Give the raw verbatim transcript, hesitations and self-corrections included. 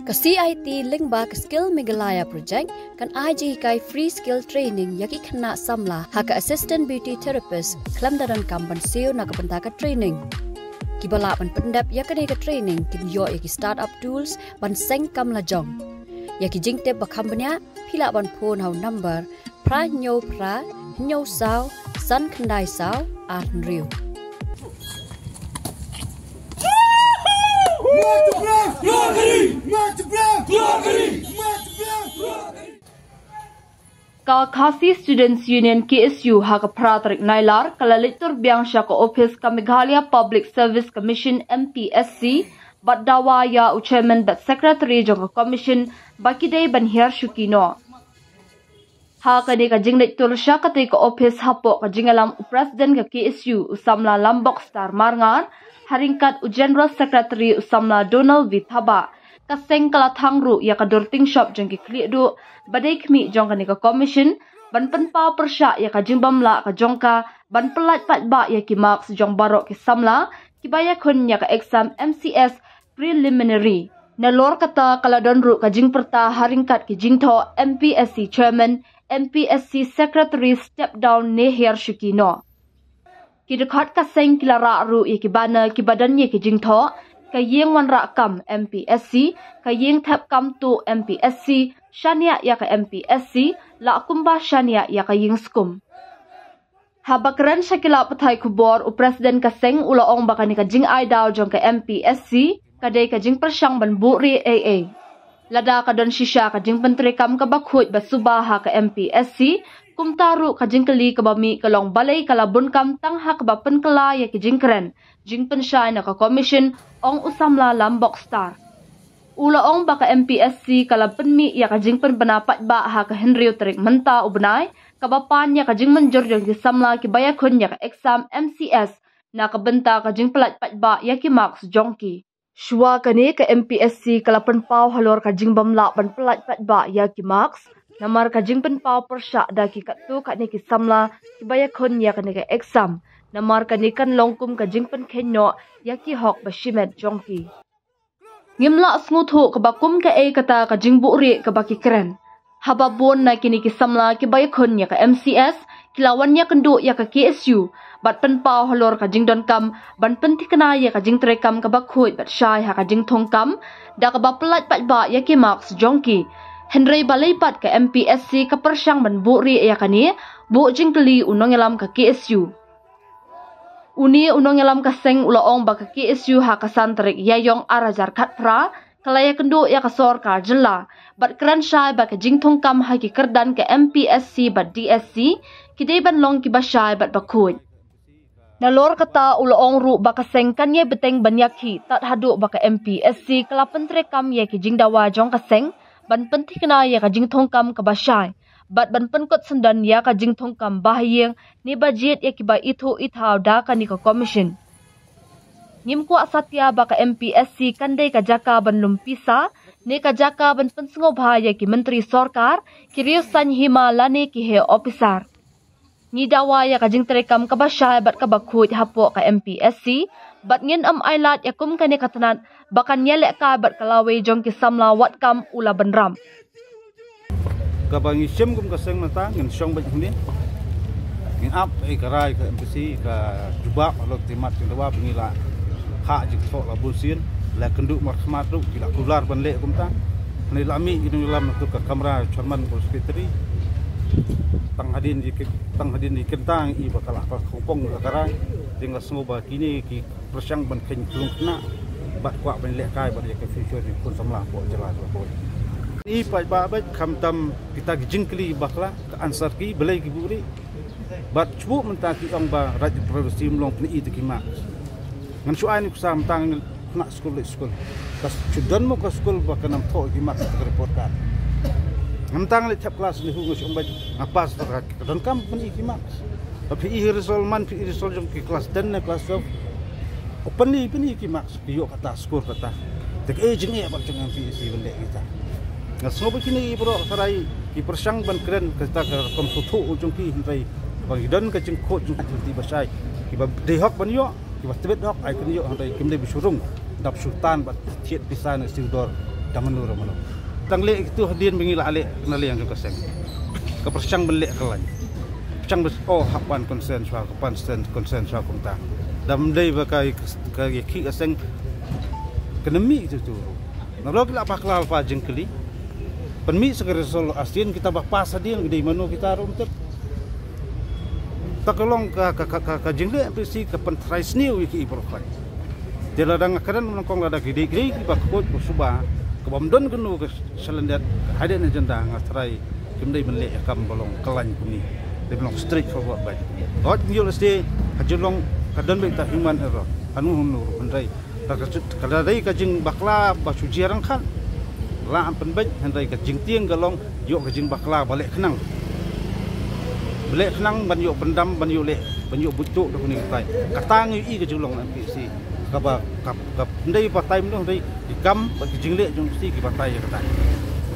Ka C I T lyngba ka Skill Meghalaya Project kan ai jinghikai free skill training ïa ki khynnah samla ha ka Assistant Beauty Therapist khlem da donkam ban siew na ka bynta ka training. Kiba lah ban pyndep ïa kane ka training kin ïoh ïa ki start-up tools ban seng kam lajong. Ïa ki jingtip ba kham bniah phi lah ban phone ha u number phra hynñiew phra hynñiew saw san khyndai saw ar hynriew. Ka Khasi Students Union, K S U, ha ka phra tarik Nailar ka la leit tur biang sha ka ophis ka Meghalaya Public Service Commission, M P S C, bad dawa ïa u chairman bad secretary jong ka commission ba ki dei ban hiar shuki noh. Ha kane ka jingleit tur sha katei ka ophis hapoh ka jingïalam u president ka K S U u samla Lambok Star Marngar, ha ryngkat u general secretary u samla Donald V Thabah, ka seng ka la thang ruh ïa ka dur tyngshop jong ki khlieh duh ba dei khmih jong kane ka commission ban pynpaw pyrshah ïa ka jingbym lah ka jong ka ban pyllait paidbah ïa ki marks jong baroh ki samla kiba ïakhun ïa ka exam M C S preliminary. Nalor kata ka la don ruh ka jingpyrta ha ryngkat ki jingthoh M P S C chairman, M P S C secretary step down ne hiar shuki noh. Ki dkhot ka seng ki la rah ruh ïa ki banner kiba don ïa ki jingthoh: ka ïing wanrah kam M P S C, ka ïing thep kam tuh M P S C, shaniah ïa ka M P S C, lah kumba shaniah ïa ka ïing skum. Haba kren sha ki lad pathai khubor, u president ka seng u la ong ba kane ka jingai daw jong ka M P S C ka dei ka jingpyrshang ban buhrieh ei ei. Lada ka don shisha ka jingpyntreikam kaba khuid ba suba ha ka M P S C, kumta ruh ka jingkylli kaba mih ka long balei ka la bun kam tang ha kaba pynkylla ïa ki jingkren jingpynshai na ka commission, ong u samla Lambok Star. U la ong ba ka M P S C ka la pynmih ïa ka jingpynbna paidbah ha ka hynriew tarik mynta u bnai, kaba pan ïa ka jingmynjur jong ki samla kiba ïakhun ïa ka exam M C S na ka bynta ka jingpyllait paidbah ïa ki marks jong ki. Shuwa kane ka M P S C ka la pynpaw halor ka jingbym lah ban pyllait paidbah ïa ki marks namar ka jingpynpaw pyrshah da ki katto katne ki samla kiba ïakhun ïa kane ka exam, namar kane kan long kum ka jingpynkheiñ noh ïa ki hok ba shimet jong ki. Ngim lah sngewthuh kaba kum kaei kata ka jingbuhrieh kaba ki kren. Haba bun na kine ki samla kiba ïakhun ïa ka M C S ki la wan ïakynduh ïa ka K S U bad pynpaw halor ka jingdonkam ban pynthikna ïa ka jingtreikam kaba khuid bad shai ha ka jingthungkam da kaba pyllait paidbah ïa ki marks jong ki. Hynrei balei pat ka M P S C ka pyrshang ban buhrieh ïa kane, buh jingkylli u nongïalam ka K S U. Une u nongïalam ka seng u la ong ba ka K S U ha ka san tarik Ïaïong ar hajar khatphra ka la ïakynduh ïa ka sorkar jylla bad kren shai ba ka jingthungkam ha ki kyrdan ka M P S C bad D S C ki dei ban long kiba shai bad ba khuid. Nalor kata u la ong ruh ba ka seng kan ïai bteng ban ïakhih tad haduh ba ka M P S C ka la pyntreikam ïa ki jingdawa jong ka seng ban pynthikna ïa ka jingthungkam kaba shai bad ban pynkut syndon ïa ka jingthungkam ba ha ïing ne ba jied ïa kiba ithuh ithaw da kane ka commission. Ngim kwah satia ba ka M P S C kan dei ka jaka ban lum pisa ne ka jaka ban pynsngewbha ïa ki myntri sorkar, ki riew saiñ hima lane ki heh ophisar. Ngi dawa ïa ka jingtreikam kaba shai bad kaba khuid hapoh ka M P S C bad ngin ym ailad ïa kum kane ka tnat ba kan ïalehkai bad ka lawei jong ki samla wat kam u la bynrap. Kaba ngi shim kum ka seng mynta ngin shong beit hangne. Ngin ap ïa ka rai ka M P S C ka jubab halor ka mat jong dawa ba ngi la ha jingthoh la bun sien, la kynduh markhmat ruh ki la kular ban leh kumta. Hangne la mih ki nongïalam na tu ka kamra chairman bad secretary. Tang hadien ïa ki, tang hadien ïa ki tang i ba ka la ka khongpong ka rai. Dang la sngew ba kine ki pyrshang ban kheiñ khlung khynnah bad kwah ban lehkai bad ïa ka future jong ki khun samla hapoh jylla jong ngi. Ngi paidbah bad khamtam kita ki jingkylli bakla ka answer ki balei ki buhrieh. Bad shu mynta ki ong ba right to privacy ym long pynïoh ïa ki marks. Ngan shu ai nuksa mynta ngi khynnah skul leit skul. Ka shu don mo ka skul ba kan ym thoh ïa ki marks ha ka report card. Mynta ngi leit thep klas ne hu nga shu ong ba nga pass ba ka donkam pynïoh ïa ki marks. Ba phi i result man, phi i result jong ki klas ten ne klas twelve. Pynïoh, pynïoh ïa ki marks, ki ïoh kata, score kata. Te kaei jingeh bad jong M P S C ban leh kita. Nga sngew ba kine ki baroh tharai ki pyrshang ban kren kata ka rukom sngewthuh jong ki, hynrei ba ngi don ka jingkhuid jong ki, ki ba shai, kiba dei hok ban ïoh, kiba tbit hok ai kin ïoh, hynrei kim dei ba shu rung dap shu tan bad thied pisa ne siew dor Ka mano ruh mano. Tang leh kitu hadien ba ngi la leh na liang jong ka seng. Ka pyrshang ban leh kyllaiñ. Pyrshang ban, oh, hap ban consent shuwa, ka consent, consent shuwa kumta. Da ym dei ba ka, ka, ka ïa ki ka seng. Ka nang mih kitu tu. Nalor ki la bakla lypa jingkylli. Pynmih sa ka resolution kita ba pass hadien, ki dei mano kita ruh ym tip. Ta ka long ka, ka, ka, ka, ka jingleh M P C ka pyntharai sniew ïa ki i baroh. Te lada nga kren nyngkong lada ki dei, ki dei kiba khuid ba suba, kaba ym don kano ka shalyndet, ka hidden agenda, nga tharai kim dei ban leh ïa ka kam ba long kyllaiñ kumne. Dei ban long straight forward beit. Hooid, ngi ïoh lehse ha Jinglong ka don beit ta human error. Hanu hanu ruh hynrei ka, ka, ka dei ka jingbakla ba shu jia ryngkat. La am pynbeit hynrei ka jingtieng ka long ïoh ka jingbakla ba leh khnang. Ba leh khnang ban ïoh pyndam, ban ïoh leh, ban ïoh buh tuh da kane ka tai. Kata ngi ïohi ka Jinglong M P C. Kaba, kab, kab, hynrei batai mynno hynrei ki kam bad ki jingleh jong M P C ki batai ïa kata.